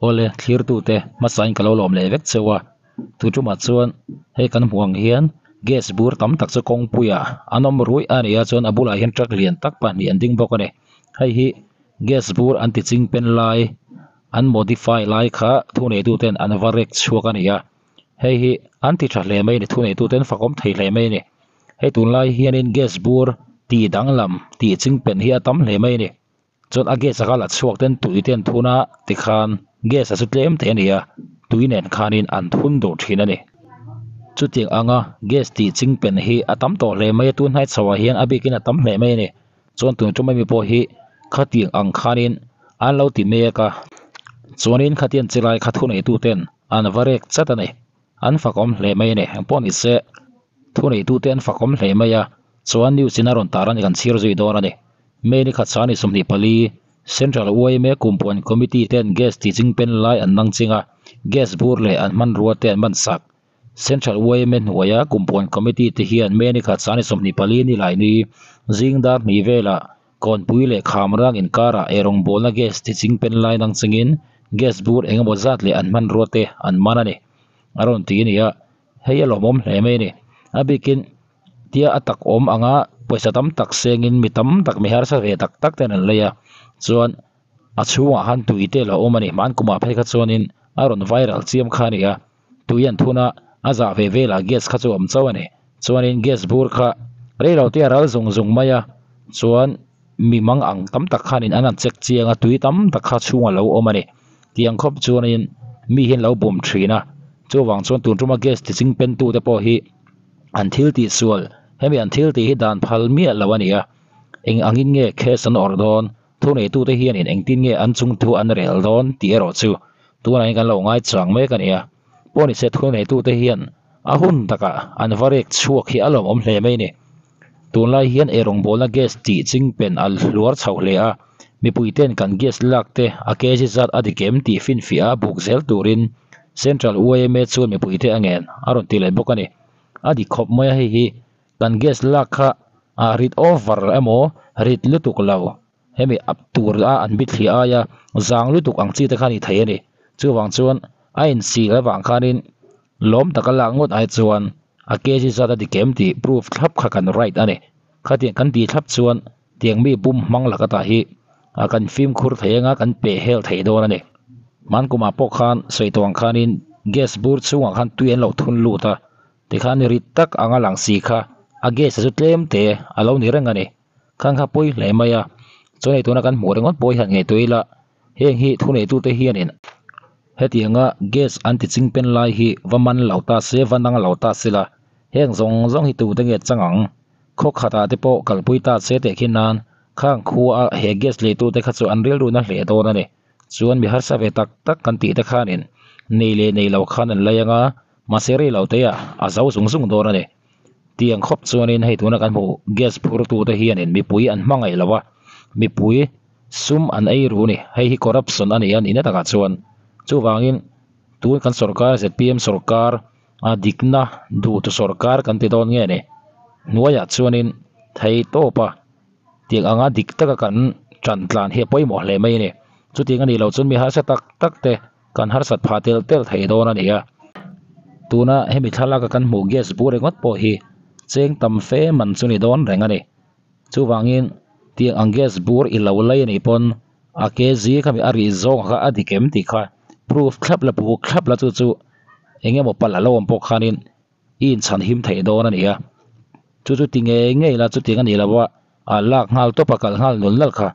Awle thlirtute hmasain ka lo lawm leh vek cheu a, tu tumah chuan hei kan hmuh ang hian gas bur tam tak chu kawngpuiah an awm ruih a ni a chuan a bulah hian truck lian tak pahnih an ding bawk a ni hei hi gas bur an ti ching pen lai an modify lai kha thuneituten an va rek chhuak a ni a hei hi an ti tha hle mai a ni thuneituten fakawm thei hle mai a ni hei tunlai hianin gas bur tih danglam tih ching pen hi a tam hle mai a ni. Chuan a gas a kal a chhuak ten tui te an thun a tikhan gas a chu tlem te a ni a tui nen khanin an thun duh thin a ni. Chutiang anga gas tih ching pen hi a tam tawh hle mai a tun hnai chho ah hian a bikin a tam hle mai a ni. Chuan tun tum ami pawh hi khatiang ang khanin an lo ti mek a chuanin khatiang chi lai kha thuneitu ten an va rek chat a ni. An fakawm hle mai a ni engpawh ni se thuneitute an fakawm hle mai a chuan news in a rawn tar a ni kan chhir zui dawn a ni. May ni khat sani 24, Central yma Kumpuan Committee ten gas ti ching pen lai an nang ching a, gas bur leh an hmanrua te an man sak. Central yma hnuaia Kumpuan Committee te hian May ni khat sani 24 ni lai ni zing dar hnih velah Kawnpui leh Khamrang inkarah eirawngbawlna gas ti ching pen lai nang chingin gas bur engemaw zat leh an hmanrua te an man a ni. A rawn ti a ni a, hei a lawmawm hle mai a ni. A bikin. Tia a tak awm anga pawisa tam tak sengin mi tam tak mi harsa ve tak tak ten an lei a chuan a chhungah khan tui te a lo awm a ni hman kumah phei kha chuanin a rawn viral chiam kha a ni a tui an thun a a zah ve velah gas kha chu a awm chauh a ni chuanin gas bur kha reilo te a ral zung zung mai a chuan mi mang ang tam tak khanin an han check chiang a tui tam tak kha chhungah a lo awm a ni tiang khawp chuanin mi hian lo bum thin a chuvang chuan tun tuma gas ti ching pen tu te pawh hi. An thil tih sual, hemi an thil tih hi dan phal miah lo a ni a, eng angin nge case an awrh dawn, thuneitute hianin engtin nge an chung thu an rel dawn tih erawh chu tunah hian kan lo ngai chang mek a ni a. Pawhnise thuneitute hian a hun takah an va rek chhuak hi a lawmawm hle mai a ni. Tunlai hian eirawngbawlna gas tih ching pen a hluar chho hle a, mipuiten kan gas lak te a kg zat a dik em tih finfiah a buk zel turin Central yma chuan mipuite a ngen a rawn ti leh bawk a ni. A dik khawp mai a hei hi kan gas lak kha a rit over emaw rit lutuk lo hemi a tur a an bithliah aia zang lutuk ang chi te kha a ni thei a ni. Chuvang chuan a insil avang khanin lawm taka lak ngawt ai chuan a kg zat a dik em tih proof thlap kha kan right a ni. Khatiang kan tih thlap chuan tiang mi bum hmang laka tah hi a kan fimkhur thei anga kan peh hel thei dawn a ni. Hman kumah pawh khan sawi tawh ang khanin gas bur chhungah khan tui an lo thun lut a, tikhan rit tak anga lang si kha a gas a chu tlem te a lo ni reng a ni. Khan kha pawi hle mai a, chuan hei tuna kan hmuh ringawt pawh hi han ngaihtuah ila heng hi thuneitute hianin hetianga gas an ti ching pen lai hi va man lo ta se va nang lo ta se la heng zawng zawng hi tute nge chang ang. Khaw khatah te pawh kalpui ta che teh khi nan khang khua a he gas leitu te kha chu an rilru na hle dawn a ni. Chuan mi harsa ve tak tak kan tih te khanin nei leh nei lo khan an lei anga mahse rei lo te ah a zo zung zung dawn a ni. Tiang khawp chuanin hei tuna kan hmuh gas phur tu te hianin mipui an hmangaih lo a, mipui sum an ei ru a ni. Hei hi corruption a ni a nihna takah chuan chuvangin tun kan sorkar zpm sorkar A dikna duh tu sawrkar kan ti dawn nge ni? Hnuaiah chuanin thei tawp a, tiang anga dik taka kan tan tlan hi a pawimawh hle mai a ni. Chutiang a nih loh chuan mi harsa tak tak te kan harsat phah tel tel thei dawn a ni a. Tuna hemi thlalaka kan hmuh gas bur ringawt pawh hi cheng tam fe man chu ni dawn reng a ni. Chuvangin tiang ang gas bur i lo lei a nih pawn a kg khami a rih zawng kha a dik em tih kha proof thlap la buk thlap la chu chu eng emaw palh a lo awm pawh khanin i inchhan him theih dawn a ni a, chu chu ti ngei ngei la chutiang a nih loh a a lak nghal tawp a kalh nghal nul nal kha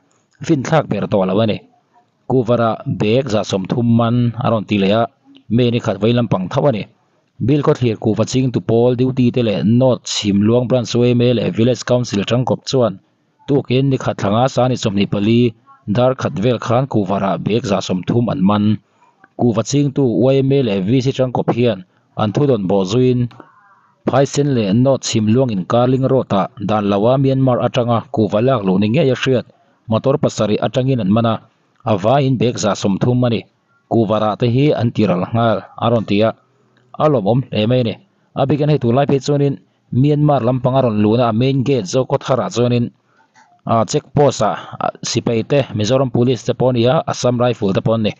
finthlak ber tawh lo a ni. Cover-a bag zah 30 man a rawn ti leh a, May ni khat vei lampang tho a ni. Bill khawthlir kuhva chingtu pawl duty te leh North Chhimluang Branch yma leh Village Council tangkawp chuan tukin ni khat thlanga sani 24 dar khat vel khan kuhvarah bag zah 30 an man. Kuhva chingtu yma leh VC tangkawp hian an thudawn bawh zuiin Phaisen leh North Chhimluang inkar ling road-ah dan loa Myanmar atanga kuhva lak luh ni ngei a hriat motor pasarih atangin an man a, a vaiin bag zah 30 a ni. Kuhvarah te hi an ti ral nghal a rawn ti a, a lawmawm hle mai a ni. A bikin hei tunlai phei chuanin Myanmar lampanga rawn luhna a main gate Zokhawtharah chuanin ah check post ah sipai te Mizoram police te pawh a ni a, Assam rifle te pawh an ni.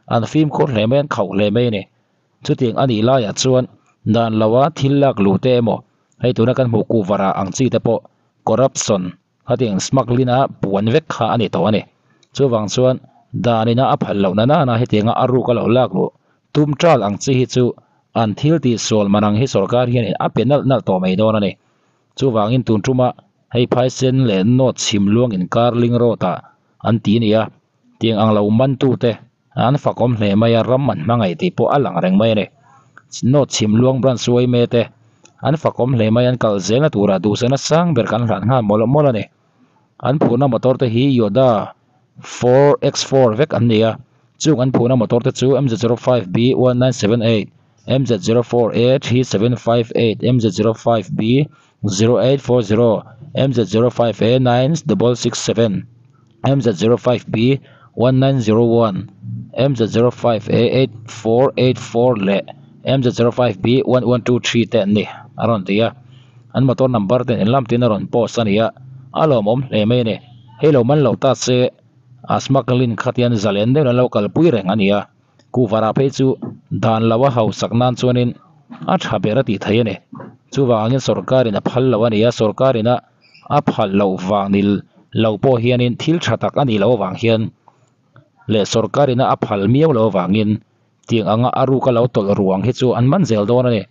An fimkhur hle mai a an khauh hle mai a ni. Chutiang a nih laiah chuan dan loa thil lak luh te emaw hei tuna kan hmuh kuh varah ang chi te pawh corruption khatiang smuggling a puan vek kha a ni tawh a ni. Chuvang chuan dan ina a phal loh na nana hetianga a ruk a lo lak luh tum tal ang chi hi chu an thil tih sual man ang hi sorkar hianin a pe nalh nalh tawh mai dawn a ni. Chuvangin tun tuma hei phaisen leh note chhim luang inkar ling road ah an ti a ni a, tiang ang lo mantute An fakawm hle mai a, ram an hmangaih tih pawh a lang reng mai a ni. North Chhimluang Branch Uaime te an fakawm hle mai, an kal zelna turah duhsakna sang ber kan hlan nghal mawlh mawlh a ni. An phurhna motor te hi Yoda 4x4 vek an ni a, chung an phurhna motor te chu MZ05B 1978, MZ04A 3758, MZ05B 0840, MZ05A 9667. MZ05B 1901, MZ05A 8484 leh MZ05B 1123 te an ni a rawn ti a, an motor number ten inlam tin a rawn post a ni a, a lawmawm hle mai a ni. Hei lo man lo ta se a smuggling kha tian zalen deuhin an lo kalpui reng a ni a, kuhvarah phei chu dan lo a hausak nan chuanin a tha ber a tih theih a ni. Chuvangin sorkarin a phal lo a ni a, sorkarin a. A phal loh vang ni lo pawh hianin thil tha tak a nih loh avang hian leh sorkar ina a phal miau loh avangin tiang anga a ruka lo tawlh ruang hi chu an man zel dawn a ni.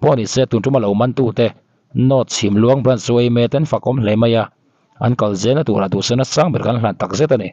Pawh ni se tun tuma lo mantute North Chhimluang Branch Uaime ten fakawm hle mai a, an kal zelna turah duhsakna sang ber kan hlan tak zet a ni.